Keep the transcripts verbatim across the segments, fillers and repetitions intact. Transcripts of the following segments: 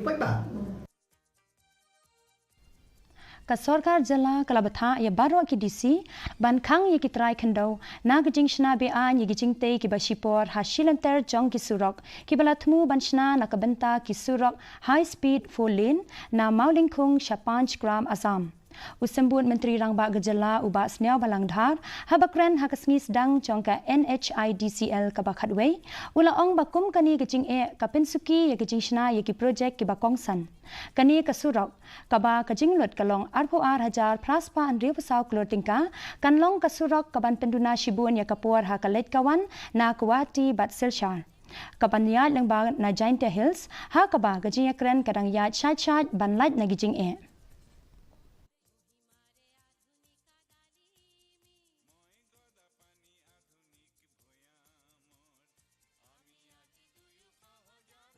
Ka sorkar jylla ka la bthah ïa baroh ki D C ban khang ïa ki trai khyndew na ka jingshna be-aiñ ïa ki jingtei kiba shipor ha shilynter jong ki surok kiba la thmu ban shna na ka bynta ki surok high speed four lane na Mawlyngkhung sha Panchgram, Assam. U Symbud Myntri Rangbah ka jylla u Bah Sniawbhalang Dhar haba kren ha ka sngi sdang jong ka N H I D C L kaba khatwei, u la ong ba kum kane ka jingeh ka pynsuki ïa ka jingshna ïa ki projek kiba kongsan. Kane ka surok kaba ka jinglut ka long arphew ar hajar phra spah hynriewphew saw klur tyngka kan long ka surok kaban pynduna shibun ïa ka por ha ka leit ka wan na Guwahati bad Silchar, kaban ïaid lyngba na Jaintia Hills, ha kaba ka jingïakren ka dang ïaid shait shait ban lait na ki jingeh.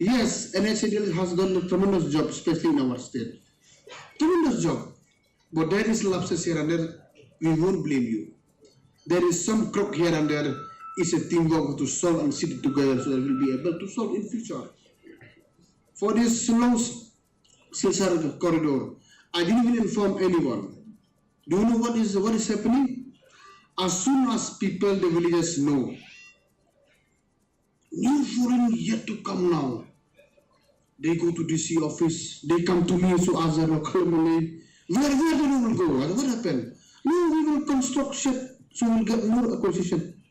Yes, N H I D L has done a tremendous job, especially in our state. Tremendous job. But there is lapses here and there. We won't blame you. There is some crook here and there. It's a teamwork to solve and sit together so that we'll be able to solve in future. For this long Silchar corridor, I didn't even inform anyone. Do you know what is what is happening? As soon as people, the villagers know, new foreign yet to come now. They go to D C office. They come to me, so as a local M L A, where, where do you will go? What, what happened? No, we will construct shed, so we'll get more acquisition.